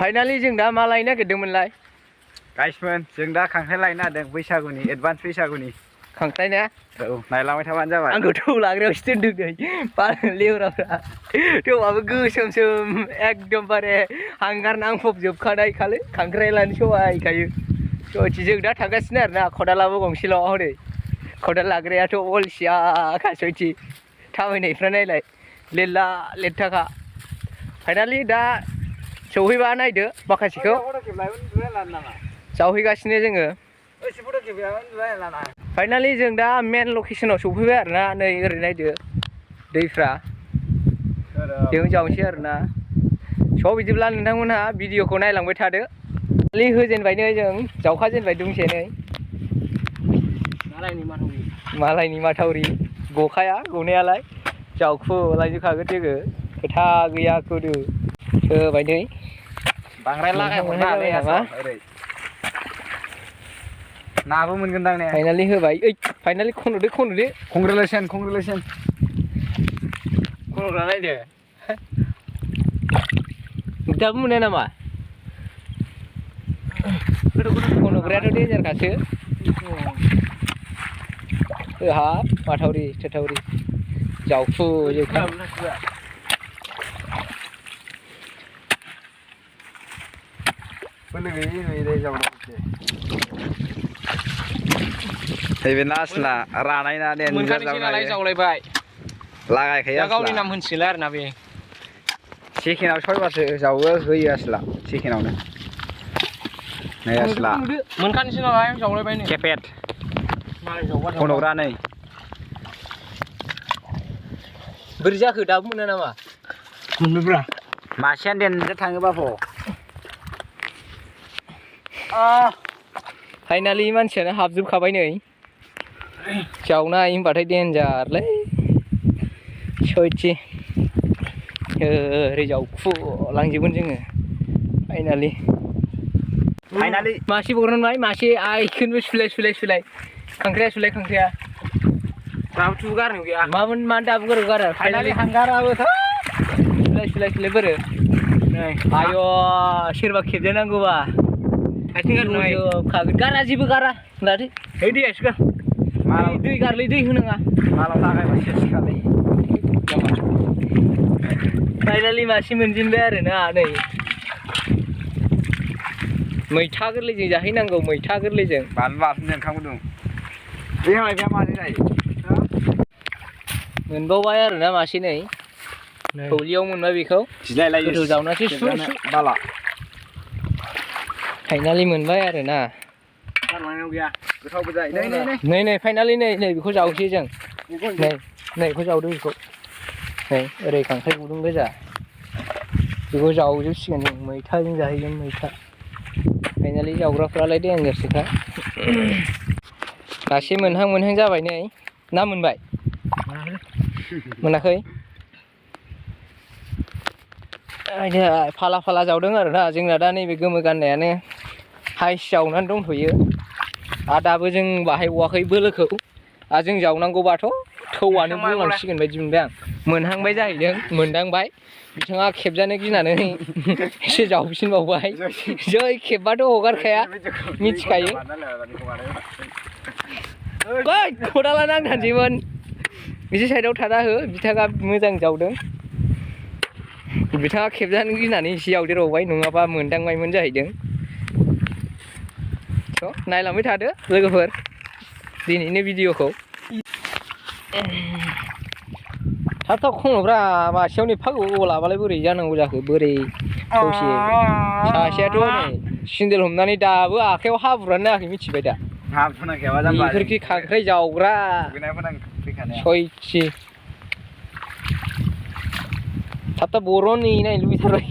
finally जों दा मा लायनो नागिरदोंमोनलाय गाइसमोन जों दा खांख्राइ लायनो नागिरदों बैसागुनि एडभान्स बैसागुनि खांख्राइ ना औ नायलांबाय थाबानो जाबाय आंखौ थौ लाग्रायावसो दोनदों नै लेवराफ्रा थौआबो गोसोम एकदमबारे हांगार नांफबजोबखानाय खालै खांख्राइ लानो सहायखायो सयथि जों दा थांगासिनो आरोना खदालाबो गंसेल' हरै खदाल लाग्रायाथ' अलसिया सयथि थाबायनायफ्रा नायलाय लेरला लेरथाखा फाइनालि दा सौहैबा नायदो माखासेखौ जावहैगासिनो जोङो फाइनालि जों दा मेन लकेसनाव सौफैबाय आरोना नै ओरै नायदो दैफ्रा बेयावनो जावनोसै आरोना स' बिदिब्ला नोंथांमोनहा भिडिअखौ नायलांबाय थादो खालि होजेनबाय नै जों जावखाजेनबाय दंसे नै मालायनि माथावरि गखाया गनायालाय जावखुलायजोबखागोन जोङो खोथा गैया गोदो होबाय नै बांद्राय लागायहरनो हालै नामा ओरै नाबो मोनगोनदां ने फाइनालि होबाय ओइ फाइनालि खन'दो कंग्रेचुलेसन खन'ग्रा नायदो दाबो मोना नामा खन'ग्रायाथ' देन्जारखासो हाब माथावरि थोथावरि जावखुजोबखा नैबे ना आसला रानाय ना मोनखानोसै नालाय जावलायबाय लागायखायो गावनि नाम होनसिगोनलाय आरोना बे सेकेन्डआव 6 बारसो जावो होयो आसला सेकेन्डआवनो नै आसला मोनखानोसै नालाय जावलायबाय नै केपेट खन'ग्रा नै बोरै जाखो दाबो मोना नामा मोनोब्रा मासेयानो देनजार थाङोबा फाइनालि मानसियानो हाबजोबखाबाय नै जावनाय होनबाथाय देन्जारलै सयथि ओरै जावखुलांजोबगोन जोङो फाइनालि मासे बरनबाय मासे आइखौनोबो सुलाय खांख्राइया दाबो थु गारनो गैया मानो दाबो गारो फाइनालि हांगाराबो सुलाय बोरो आय' सोरबा खेबजानांगौबा आथिं गारनो गारा जेबो गारा लादो है दैयासो गार दै गारलै दै होनाङा मालाव लागायबा सेसखालै फाइनालि मासे मोनजेनबाय आरोना नै मैथा गोरलैजों जाहैनांगौ मैथा गोरलैजों बानलु बाथोनजों ओंखाम गुदुं बे माइबाया माजों जायो मोनबावबाय आरोना मासे नै थौलियाव मोनबाय बेखौ गोथौ जावनासो बाला फाइनालि मोनबाय आरोना गोथावबो जायो नै फाइनालि नै बेखौ जावसै जों नै बेखौ जावदो बेखौ नै ओरै खांख्राइ गुदुं गोजा बेखौ जावजोबसिगोन जों मैथाजों जाहैगोन मैथा फाइनालि जावग्राफ्रालाय देन्जारसोखा मासे मोनहां जाबाय नै ना मोनबाय मोनाखै फाला जावदों आरोना जोंना दा नैबे गोमो गाननायानो हाइस जावनानै दंथ'यो दाबो जों बाहायबावाखै बोलोखौ जों जावनांगौबाथ' थौआनो बुंलांसिगोन बायदि मोनबाय आं मोनहांबाय जाहैदों मोनदांबाय बिथाङा खेबजानो गिनानै एसे जावफिनबावबाय जै खेबबाथ' हगारखाया मिथिखायो खदाला नांथानसैमोन एसे साइडआव थाना हो बिथाङा मोजां जावदों बिथाङा खेबजानो गिनानै एसे जावदेरबावबाय नङाबा मोनदांबायमोन जाहैदों स' नायलांबाय थादो लोगोफोर दिनैनि भिडिअखौ थाब खन'ब्रा मासेयावनो एफा गोबाव लाबालाय बोरै जानांगौ जाखो बोरै सौसे सासेयाथ' नै सिन्देल हमनानै दाबो आखाइयाव हाब्रुआनो नाङाखै मिथिबाय दा बेफोरखि खांख्राइ जावग्रा सयथि थाब बर'न नायनो लुबैथारबाय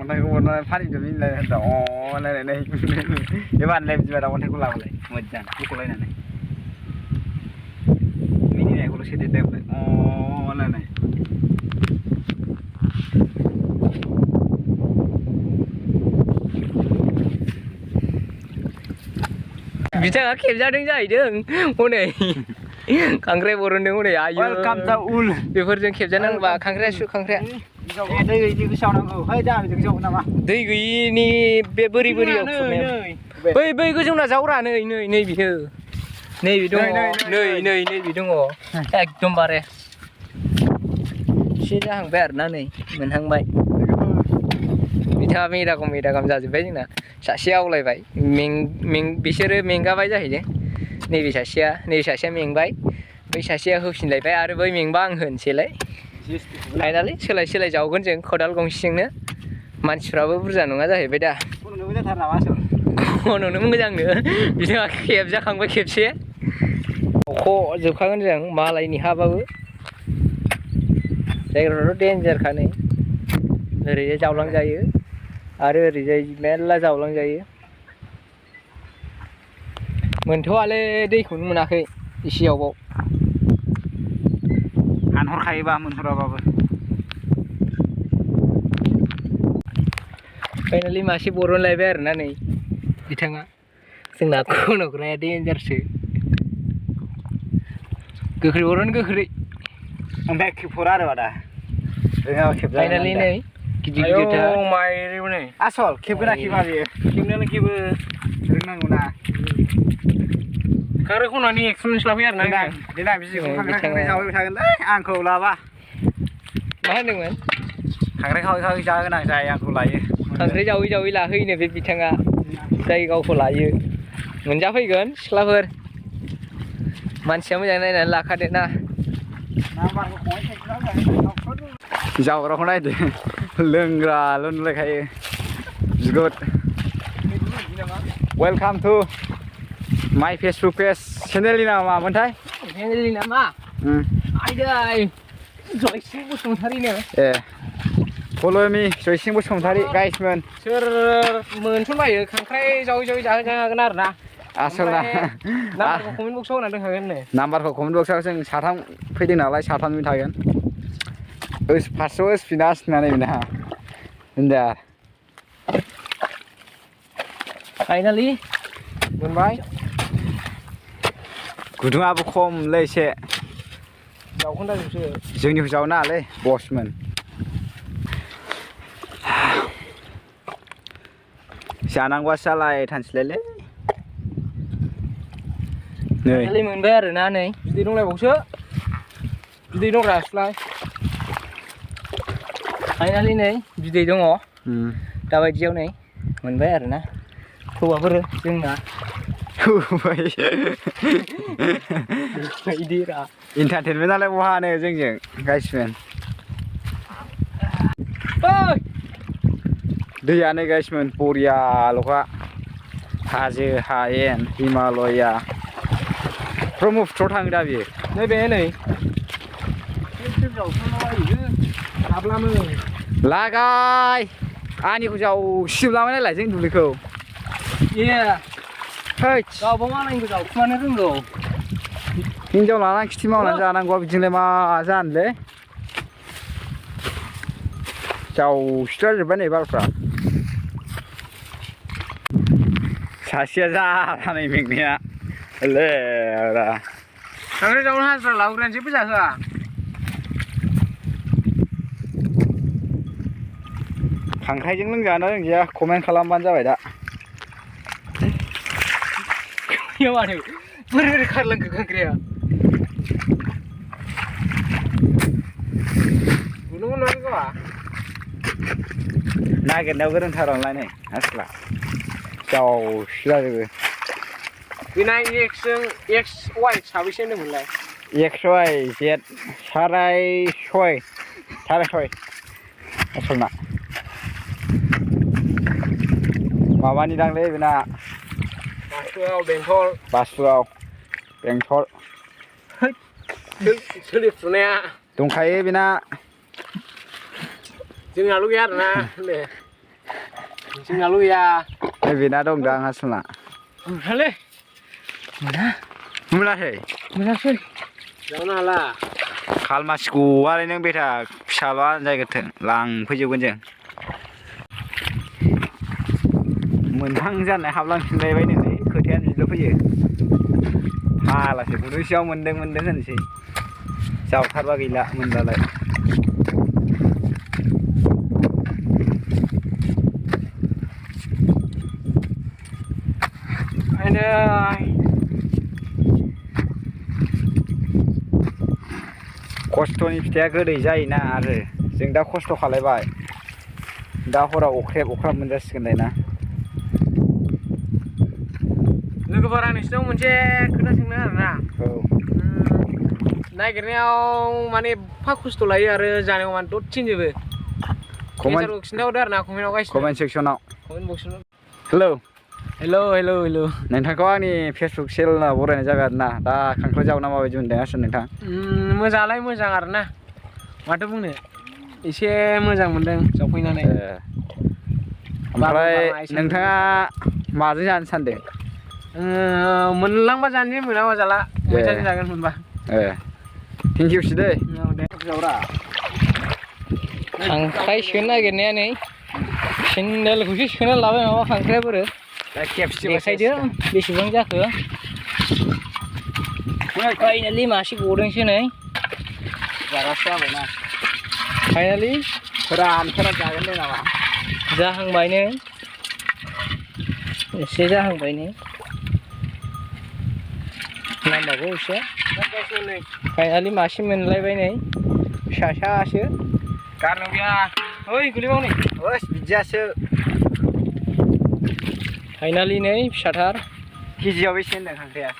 अन्थाइखौ बरनानै फानिजों मिलायनाय होनदा नायनानै एबारलाय बिदिबा दा अन्थाइखौ लाबालाय मोजां बख'लायनानै मिनिनायखौल' सोदेरदों ओमफ्राय नायनाय बिथाङा खेबजादों जाहैदों हनै खांख्राइ बरनदों हनै आयु बेफोरजों खेबजानांगौबा खांख्राइया दै गैयिनिखौ सावनांगौ है दा बिदिखौ सावो नामा दै गैयिनि बे बोरि बोरियाव खुरनाया बै गोजौना जावरा नै बियो नैबे दङ नैबे दङ एकदमबारे एसे जाहांबाय आरोना नै मोनहांबाय बिथाङा मेदागम जाजोब्बाय जोंना सासेया आवलायबाय बिसोरो मेंगाबाय जाहैदों नैबे सासेया मेंबाय बै सासेया होफिनलायबाय आरो बै मेंबा आं होनोसैलाय फाइनालि सोलाय जावगोन जों खदाल गंसेजोंनो मानसिफ्राबो बुरजा नङा जाहैबाय दा खन'नो मोजांनो बिथाङा खेबजाखांबाय खेबसे अख' जोबखागोन जों मालायनि हाबाबो जायगाफ्राथ' देन्जारखा नै ओरैजाय जावलांजायो आरो ओरैजाय मेरला जावलांजायो मोनथ'वालै दैखौनो मोनाखै इसेयावबाव हानहरखायोबा मोनहराबाबो फाइनालि मासे बरनलायबाय आरोना नै बिथाङा जोंना खन'ग्राया देन्जारसो गोख्रै बरन गोख्रै ओमफ्राय खेबहरा आरो आदा फाइनालि नै गिदिर माइरेबो नै आसल खेबगोना खेबा बेयो खेबनायालाय खेबो रोंनांगौ ना खांख्राइ खन'नि एक्सपिरियेन्स लाफैयो आरोना देनां बिदिखौ खांख्राइ जावैबाय थागोनलै आंखौ लाबा मा होनदोंमोन खांख्राइ खावै जागोन आं जाय आंखौ लायो खांख्राइ जावै लाहैनो बे बिथाङा जाय गावखौ लायो मोनजाफैगोन सिख्लाफोर मानसिया मोजां नायनानै लाखादो ना जावग्राखौ नायदो लोंग्राल' नुलायखायो गुड वेलकाम टु माय फेसबुक पेज चेनेलनि नामा मामोनथाय चेनेलनि नामा आयदै जयसिं बसुमतारिनो ए फल' मी जयसिं बसुमतारि गाइसमोन सोर मोनसनबायो खांख्राइ जावै जाहोगोन आरो ना आसोलना नाम्बारखौ कमेन्ट बक्सआव होनानै दोनखागोन नै नाम्बारखौ कमेन्ट बक्सआव जों साथाम फैदों नालाय साथामनि थागोन फार्स्टआव स्पिनास होननानै बेना होनदा फाइनालि मोनबाय गुदुङाबो खमलै एसे जावखोन्दाजोबसो जोंनिखौ जावनाङालै बसमोन जानांगौआसो जालायथानसैलायलै नै मोनबाय आरोना नै बिदै दंलायबावसो बिदै दंग्रा फिस्लाय फाइनालि नै बिदै दङ दाबायदियाव नै मोनबाय आरोना हौवाफोर जोंना इन्टारटेनमेन्टआलाय बहानो जोंजों गाइसमोन दैयानो गाइसमोन बरियाल'खा हाजो हायेन हिमालया ब्रह्मपुत्रआव थाङो दा बियो नैबे नै लागाय आंनिखौ जावसिबलाबाय नालाय जों दुब्लिखौ गावबा मालायनिखौ जावखुमानो रोंगौ हिनजाव लानानै खिथि मावनानै जानांगौआ बिदिनोलाय मा जानोलै जावसिलाजोब्बाय नै बालफ्रा सासेया जानानै मेंनाया लेरा खांख्राइ जावनो हाजिरा लाबोग्रायानो जेबो जाहोआ खांख्राइजों लोंजाना लोंजाया कमेन्ट खालामबानो जाबाय दा माथो बोरै खारलांखो खांख्राइया गुदुं नङा नागिरनायाव गोरोंथारालाय नै आसला जावसिलाजोबो बेना एक्स वाइ साबैसे होनदोंमोनलाय एक्स वाइ जेड साराय सय आसलना माबानि दांलै बेना बासुगाव बेंटल सोलिफुनाया दंखायो बेना जोंनाल' गैया आरोना जोंनाल' गैया बेना दं दा आसलना मोनाखै जावनो हाला खालमासिखौआलाय नों बेटा फिसाल' आनजायगोरथों लांफैजोबगोन जों मोनहां जानाय हाबलांफिनलायबाय नै खोथायानो बिदिल' फैयो हालासो गुदुंसेयाव मोनदों होनसै जावथारबा गैला मोनबालाय खस्थ'नि फिथाइया गोदै जायोना आरो जों दा खस्थ' खालायबाय दा हराव अख्रेब मोनजासिगोनलाय ना लोगोफोर आं नोंसिनाव मोनसे खोथा सोंनो आरोना औ नागिरनायाव माने एफा खस्थ' लायो आरो जानायाव माने दसेनोजोबो खिन्थाहरदो आरोना कमेन्टआव गासिबो कमेन्ट सेक्सनाव कमेन्ट बक्सआव हेलौ नोंथांखौ आंनि फेसबुक चेनेलाव बरायनाय जाबाय आरोना दा खांख्राइ जावना माबायदि मोनदों आसो नोंथां मोजाङालाय मोजां आरोना माथो बुंनो एसे मोजां मोनदों जावफैनानै ओमफ्राय नोंथाङा माजों जानो सानदों मोनलांबा जानोसै मोनाबा जाला मैथाजों जागोन मोनबा थेंक इउ दे जावरा खांख्राइ सोनो नागिरनाया नै सेन्देलखौसो सोना लाबाय माबा खांख्राइफोर देखायदो बेसेबां जाखो फाइनालि मासे गदोंसो नै जागासो जाबायना फाइनालि फोरान जागोन दे नामा जाहांबायनो एसे जाहांबायनो नांबावगौ एसे फाइनालि मासे मोनलायबाय नै फिसासो गारनो गैया ओइ गोलैबाव नै बिदियासो फाइनालि नै फिसाथार केजियाव बेसे होनदों खांख्राइया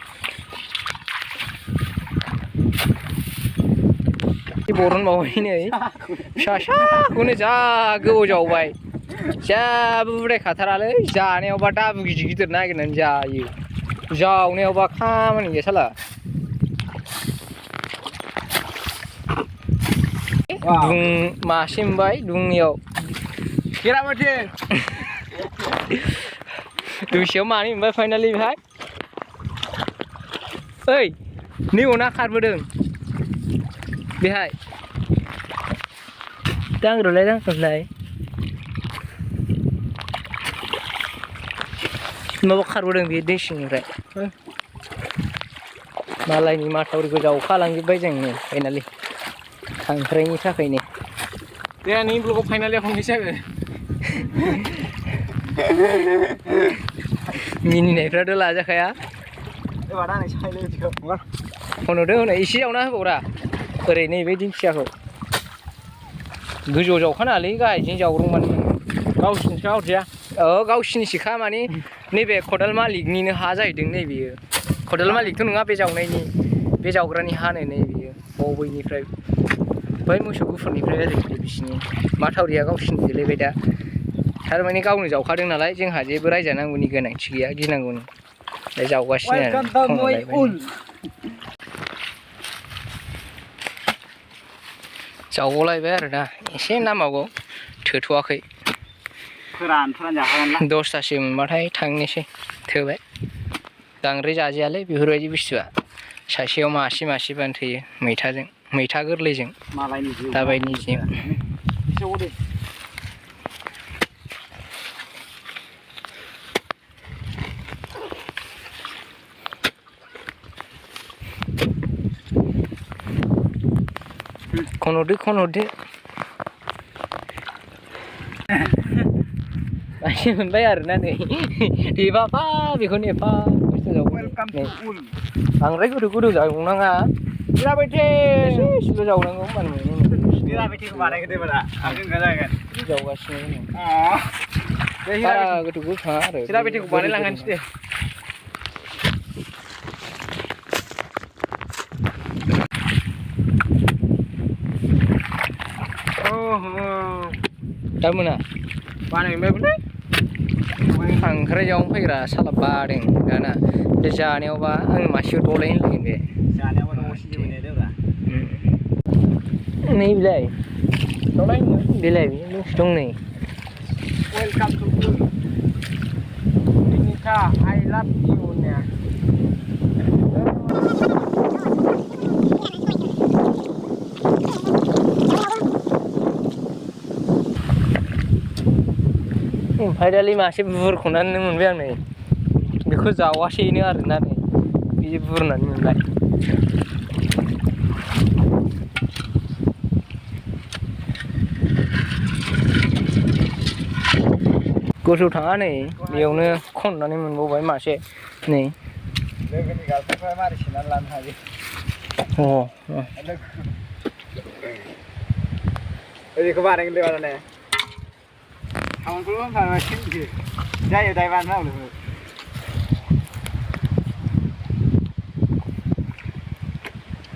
बरनबावबाय नै फिसाखौनो जा गोबाव जावबाय जेबो बुरायखाथारालै जानायावबा दाबु गिदिर नागिरनानै जायो जावनायावबा खामानि गैया साला मासे मोनबाय दुंनियाव दुइसेयाव मानै मोनबाय फाइनालि बेहाय ओइ नैबाव ना खारबोदों बेहाय दांग्रोलाय माबा खारबोदों बे दै सिंनिफ्राय मालायनि माथावरिखौ जावखालांजोब्बाय जों नै फाइनालि खांख्राइनि थाखायनो देहानि ब्लगाव फाइनालिया खनबेसे जागोन मिनिनायफ्राथ' लाजाखाया हनहरदो हनै एसे जावना होबावरा ओरै नैबे दिंखियाखौ गोजौआव जावखानाङालै गाहायजों जावग्रंबानो गावसिनिसो हरजाया गावसिनिसोखा माने नैबे खदाल मालिकनिनो हा जाहैदों नैबेयो खदाल मालिकथ' नङा बे जावनायनि बे जावग्रानि हानो नै बेयो बबेनिफ्राय बै मोसौ गुफुरनिफ्राय ओरै बिसिनि माथावरिया गावसिनि गोलैबाय दा थारमाने गावनो जावखादों नालाय जोंहा जेबो रायजानांगौनि गोनांथि गैया गिनांगौनि दा जावगासिनो आरो जावगलायबाय आरो दा एसे नांबावगौ थोथ'वाखै फोरान जाखागोनना 10थासो मोनबाथाय थांनोसै थोबाय बांद्राय जाजायालै बेफोरबायदि बुस्थुआ सासेयाव मासेबानो थोयो मैथा गोरलैजों दाबायदि जि खनहरदो मासे मोनबाय आरोना नै एफा बेखौनो एफा खस्थ' जावबाय बांद्राय गोदौ जावनाङा बिराबायथे एसेल' जावनांगौ होनबानो मोनो बिराबायथेखौ बानायगोन जावगासिनो बारा गोथौ थाङा आरो बिराबायथेखौ बानायलांगासिनो दे दा मोना बानायबायबोलै खांख्राइ जावनो फैग्रा साला बादों दाना बे जानायावबा आं मासेयाव दलायनो लुगैन बे नै बिलाय बिलाय दं नै I love you होननाया फाइनालि मासे बुरख'नानै मोनबाय आं नै बेखौ जावासैनो आरोना नै बिदि बुरनानै मोनबाय गोसोआव थाङा नै बेयावनो खननानै मोनबावबाय मासे नै लोगोनि गालफोरखौहाय मारै सोनानै लानो हायो ओरैखौ बानायगोन दे माने खामानिखौल' होनफाबाय जायो दाय बानायनांगौ